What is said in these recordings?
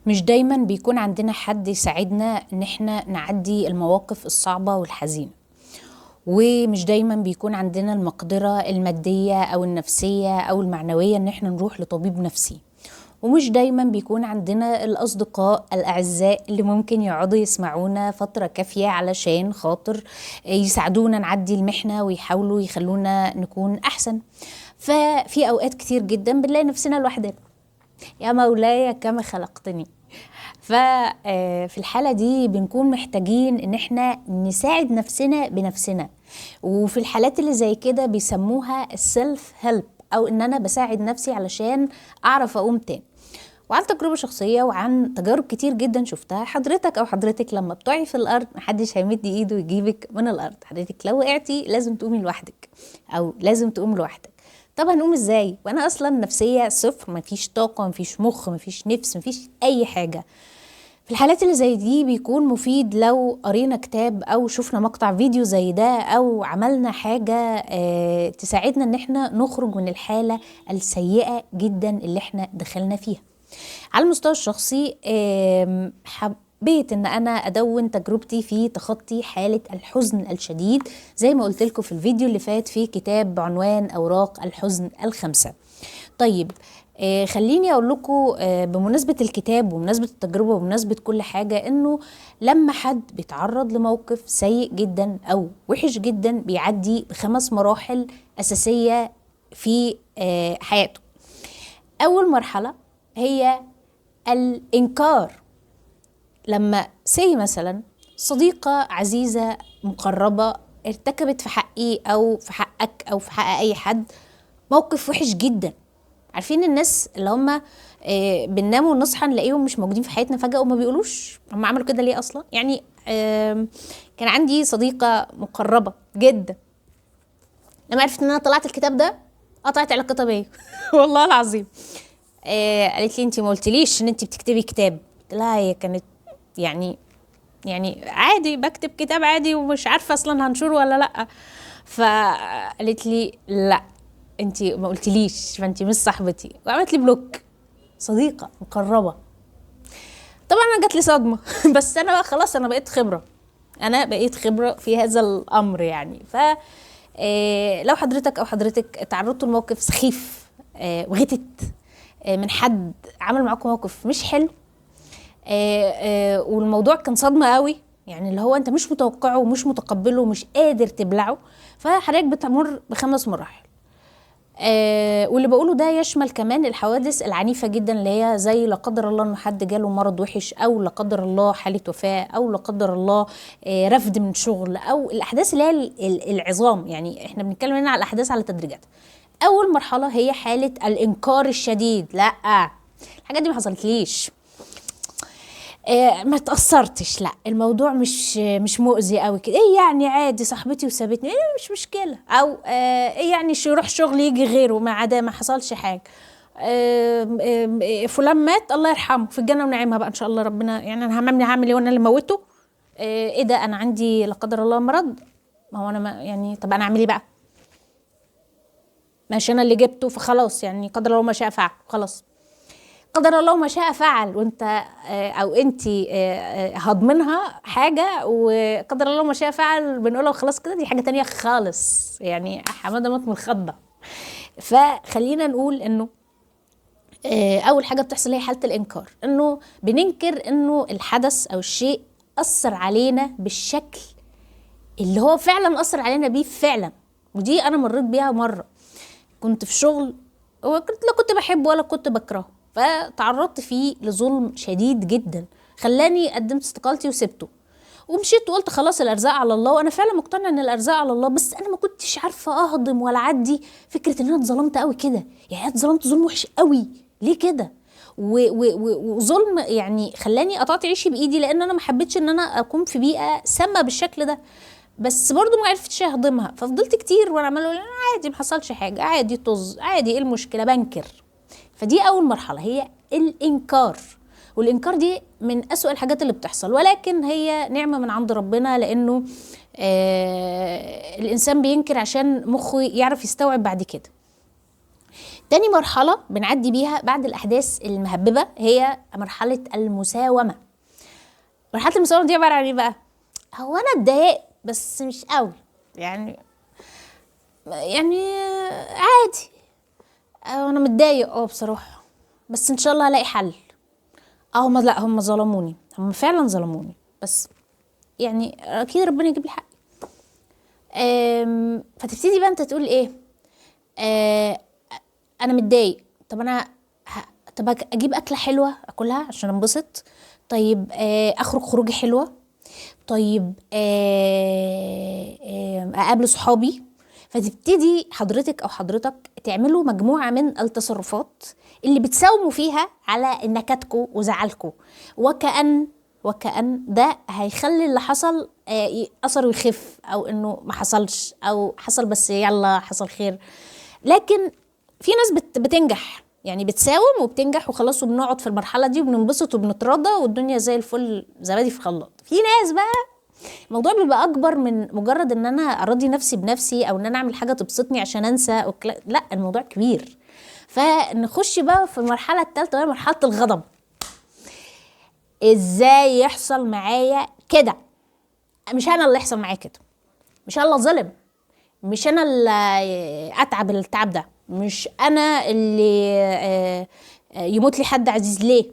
مش دايما بيكون عندنا حد يساعدنا ان احنا نعدي المواقف الصعبة والحزينة، ومش دايما بيكون عندنا المقدرة المادية او النفسية او المعنوية ان احنا نروح لطبيب نفسي، ومش دايما بيكون عندنا الأصدقاء الأعزاء اللي ممكن يقعدوا يسمعونا فترة كافية علشان خاطر يساعدونا نعدي المحنة ويحاولوا يخلونا نكون أحسن. ففي أوقات كتير جدا بنلاقي نفسنا لوحدنا، يا مولاي كما خلقتني. ففي الحالة دي بنكون محتاجين ان احنا نساعد نفسنا بنفسنا، وفي الحالات اللي زي كده بيسموها ال self help، او ان انا بساعد نفسي علشان اعرف اقوم تاني. وعن تجربة شخصية وعن تجارب كتير جدا شفتها، حضرتك او حضرتك لما بتقعي في الارض محدش هيمد ايده ويجيبك من الارض. حضرتك لو وقعتي لازم تقومي لوحدك او لازم تقوم لوحدك. طب هنقوم ازاي وانا اصلا نفسية صفر، مفيش طاقة، مفيش مخ، مفيش نفس، مفيش اي حاجة؟ في الحالات اللي زي دي بيكون مفيد لو قرينا كتاب او شفنا مقطع فيديو زي ده، او عملنا حاجة تساعدنا ان احنا نخرج من الحالة السيئة جدا اللي احنا دخلنا فيها. على المستوى الشخصي حبيت ان انا ادون تجربتي في تخطي حالة الحزن الشديد زي ما قلت لكم في الفيديو اللي فات في كتاب بعنوان اوراق الحزن الخمسة. طيب خليني اقول لكم بمناسبة الكتاب ومناسبة التجربة ومناسبة كل حاجة، انه لما حد بيتعرض لموقف سيء جدا او وحش جدا بيعدي بخمس مراحل اساسية في حياته. اول مرحلة هي الانكار. لما سي مثلا صديقة عزيزة مقربة ارتكبت في حقي او في حقك او في حق اي حد موقف وحش جدا، عارفين الناس اللي هم بننام ونصحى نلاقيهم مش موجودين في حياتنا فجأة وما بيقولوش هم عملوا كده ليه اصلا. يعني كان عندي صديقة مقربة جدا، لما عرفت ان انا طلعت الكتاب ده قطعت علاقتها بيا والله العظيم. قالت لي انت ما قلتليش ان انت بتكتبي كتاب. قلت لها هي كانت يعني عادي بكتب كتاب عادي ومش عارفة اصلا هنشره ولا لا. فقالت لي لا انت ما قلتليش، فانت مش صاحبتي، وعملت لي block. صديقه مقربة. طبعا انا جات لي صدمة بس انا بقى خلاص انا بقيت خبره، انا بقيت خبره في هذا الامر يعني. ف لو حضرتك او حضرتك تعرضتوا لموقف سخيف وغتت من حد عمل معاكم موقف مش حلو والموضوع كان صدمة قوي، يعني اللي هو انت مش متوقعه ومش متقبله ومش قادر تبلعه، فحضرتك بتمر بخمس مراحل. واللي بقوله ده يشمل كمان الحوادث العنيفة جدا اللي هي زي لا قدر الله انه حد جاله مرض وحش، او لا قدر الله حالة وفاة، او لا قدر الله رفض من شغل، او الاحداث اللي هي العظام. يعني احنا بنتكلم هنا على الاحداث على تدريجات. اول مرحلة هي حالة الانكار الشديد. لا الحاجات دي ما حصلتليش، ما تأثرتش، لا الموضوع مش مؤذي قوي كده، ايه يعني عادي صاحبتي وسابتني، ايه مش مشكلة، او ايه يعني يروح شغل يجي غيره، ما عدا ما حصلش حاجة، فلان مات الله يرحمه في الجنة ونعيمها بقى ان شاء الله ربنا، يعني انا هعمل ايه وانا اللي موته، ايه ده انا عندي لا قدر الله مرض، ما هو انا ما يعني طب انا اعمل ايه بقى، ماشي انا اللي جبته فخلاص يعني قدر الله ما شاء فعل، خلاص قدر الله ما شاء فعل، وانت او انت هضمنها حاجة، وقدر الله ما شاء فعل بنقولها وخلاص كده، دي حاجة تانية خالص يعني حمادة مات من الخضه. فخلينا نقول انه اول حاجة بتحصل هي حاله الانكار، انه بننكر انه الحدث او الشيء اثر علينا بالشكل اللي هو فعلا اثر علينا بيه فعلا. ودي انا مريت بيها مرة، كنت في شغل وكنت لا كنت بحبه ولا كنت بكرهه، فتعرضت فيه لظلم شديد جدا خلاني قدمت استقالتي وسبته ومشيت، وقلت خلاص الارزاق على الله، وانا فعلا مقتنعة ان الارزاق على الله، بس انا ما كنتش عارفه اهضم ولا اعدي فكرة ان انا اتظلمت قوي كده. يعني انا اتظلمت ظلم وحش قوي ليه كده، وظلم يعني خلاني قطعت عيشي بايدي، لان انا ما حبيتش ان انا اكون في بيئة سامة بالشكل ده، بس برضو ما عرفتش اهضمها. ففضلت كتير وانا عماله اقول عادي ما حصلش حاجة، عادي طز، عادي ايه المشكلة، بنكر. فدي أول مرحلة هي الإنكار، والإنكار دي من أسوأ الحاجات اللي بتحصل، ولكن هي نعمة من عند ربنا، لأنه الإنسان بينكر عشان مخه يعرف يستوعب بعد كده. تاني مرحلة بنعدي بيها بعد الأحداث المهببة هي مرحلة المساومة. مرحلة المساومة دي عبارة عن ايه بقى؟ هو أنا اتضايقت بس مش قوي، يعني عادي، أنا متضايق بصراحة، بس إن شاء الله هلاقي حل. هم لا، هم ظلموني، هم فعلا ظلموني، بس يعني أكيد ربنا يجيب لي حقي. فتبتدي بقى أنت تقول إيه؟ أنا متضايق، طب أنا طب أجيب أكلة حلوة أكلها عشان أنبسط، طيب أخرج خروجة حلوة، طيب أقابل صحابي. فتبتدي حضرتك أو حضرتك تعملوا مجموعة من التصرفات اللي بتساوموا فيها على نكدكوا وزعلكوا، وكأن ده هيخلي اللي حصل أثره يخف، أو إنه ما حصلش، أو حصل بس يلا حصل خير. لكن في ناس بتنجح، يعني بتساوم وبتنجح وخلاص، وبنقعد في المرحلة دي وبننبسط وبنتراضى والدنيا زي الفل زبادي في خلاط. في ناس بقى الموضوع بيبقى أكبر من مجرد إن أنا أراضي نفسي بنفسي أو إن أنا أعمل حاجة تبسطني عشان أنسى أو لا، الموضوع كبير. فنخش بقى في المرحلة الثالثة وهي مرحلة الغضب. إزاي يحصل معايا كده؟ مش أنا اللي يحصل معايا كده، مش أنا اللي ظلم، مش أنا اللي أتعب التعب ده، مش أنا اللي يموت لي حد عزيز، ليه؟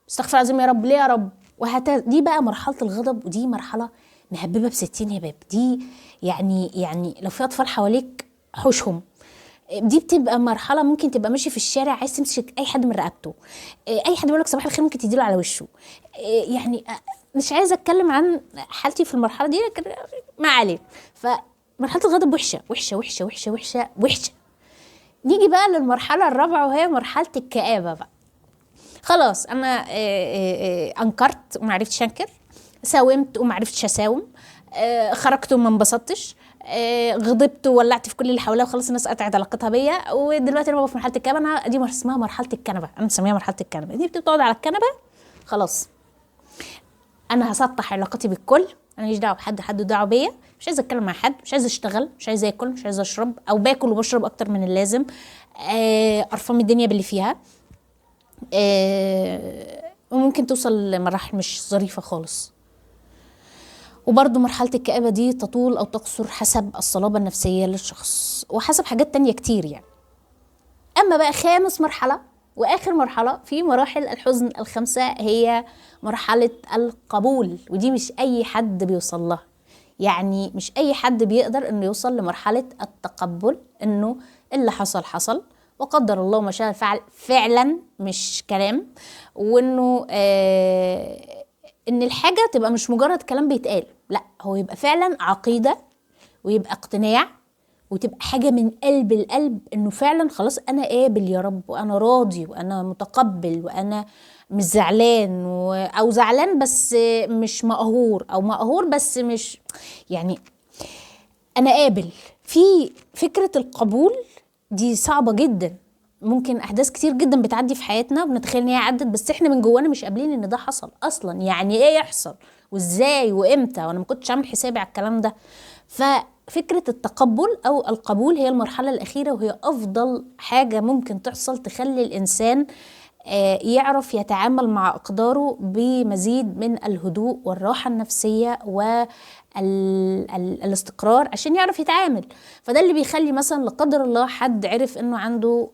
استغفر العظيم يا رب، ليه يا رب؟ وهكذا. دي بقى مرحلة الغضب، ودي مرحلة مهببة ب60 هباب. دي يعني لو في أطفال حواليك حوشهم. دي بتبقى مرحلة ممكن تبقى ماشي في الشارع عايز تمسك أي حد من رقبته، أي حد بيقولك صباح الخير ممكن تديله على وشه. يعني مش عايزة أتكلم عن حالتي في المرحلة دي، لكن ما عليه. فمرحلة الغضب وحشة وحشة وحشة وحشة وحشة وحشة. نيجي بقى للمرحلة الرابعة وهي مرحلة الكآبة بقى. خلاص أنا أنكرت وما عرفتش أنكر، ساومت وما عرفتش أساوم، خرجت وما انبسطتش، غضبت وولعت في كل اللي حواليا، وخلاص الناس قطعت علاقتها بيا، ودلوقتي انا بقى في مرحلة الكآبة. انا دي اسمها مرحلة الكنبة، انا مسميها مرحلة الكنبة. دي بتقعد على الكنبة، خلاص انا هسطح علاقتي بالكل، انا ماليش دعوه بحد، حد دعوه بيا، مش عايزه اتكلم مع حد، مش عايزه اشتغل، مش عايزه اكل، مش عايزه اشرب، او باكل وبشرب اكتر من اللازم، قرفان من الدنيا باللي فيها، وممكن توصل لمراحل مش ظريفة خالص. وبرضو مرحلة الكآبة دي تطول أو تقصر حسب الصلابة النفسية للشخص وحسب حاجات تانية كتير يعني. أما بقى خامس مرحلة وآخر مرحلة في مراحل الحزن الخمسة هي مرحلة القبول، ودي مش أي حد بيوصل لها. يعني مش أي حد بيقدر إنه يوصل لمرحلة التقبل، إنه اللي حصل حصل وقدر الله ما شاء فعل فعلا، مش كلام، وإنه إن الحاجة تبقى مش مجرد كلام بيتقال، لا هو يبقى فعلا عقيدة ويبقى اقتناع وتبقى حاجة من قلب القلب، إنه فعلا خلاص أنا قابل يا رب، وأنا راضي، وأنا متقبل، وأنا مش زعلان، أو زعلان بس مش مقهور، أو مقهور بس مش، يعني أنا قابل. في فكرة القبول دي صعبة جدا، ممكن أحداث كتير جدا بتعدي في حياتنا وبنتخيل إن هي عدت، بس إحنا من جوانا مش قابلين إن ده حصل أصلا. يعني إيه يحصل وإزاي وإمتى، وأنا ما كنتش عامل حسابي على الكلام ده. ففكرة التقبل أو القبول هي المرحلة الأخيرة، وهي أفضل حاجة ممكن تحصل تخلي الإنسان يعرف يتعامل مع أقداره بمزيد من الهدوء والراحة النفسية والاستقرار عشان يعرف يتعامل. فده اللي بيخلي مثلا لا قدر الله حد عرف انه عنده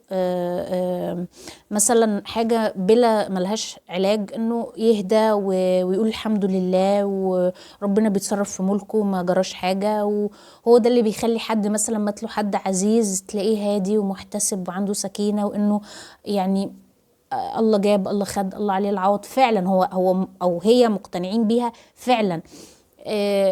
مثلا حاجة بلا ملهاش علاج، انه يهدى ويقول الحمد لله وربنا بيتصرف في ملكه ما جراش حاجة. وهو ده اللي بيخلي حد مثلا مات له حد عزيز تلاقيه هادي ومحتسب وعنده سكينة، وانه يعني الله جاب الله خد الله عليه العوض فعلا، هو او هي مقتنعين بيها فعلا،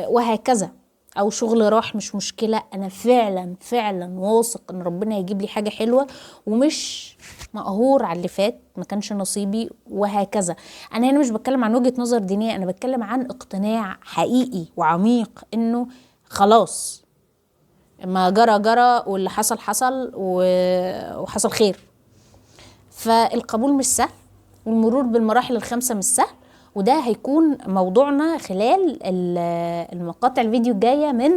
وهكذا. او شغل راح مش مشكلة، انا فعلا فعلا واثق ان ربنا هيجيب لي حاجة حلوة ومش مقهور على اللي فات ما كانش نصيبي، وهكذا. انا هنا مش بتكلم عن وجهة نظر دينية، انا بتكلم عن اقتناع حقيقي وعميق انه خلاص ما جرى جرى واللي حصل حصل وحصل خير. فالقبول مش سهل، والمرور بالمراحل الخمسة مش سهل، وده هيكون موضوعنا خلال المقاطع الفيديو الجاية من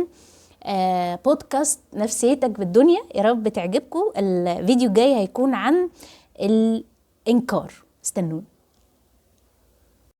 بودكاست نفسيتك بالدنيا. يا رب تعجبكم. الفيديو الجاي هيكون عن الإنكار، استنونا.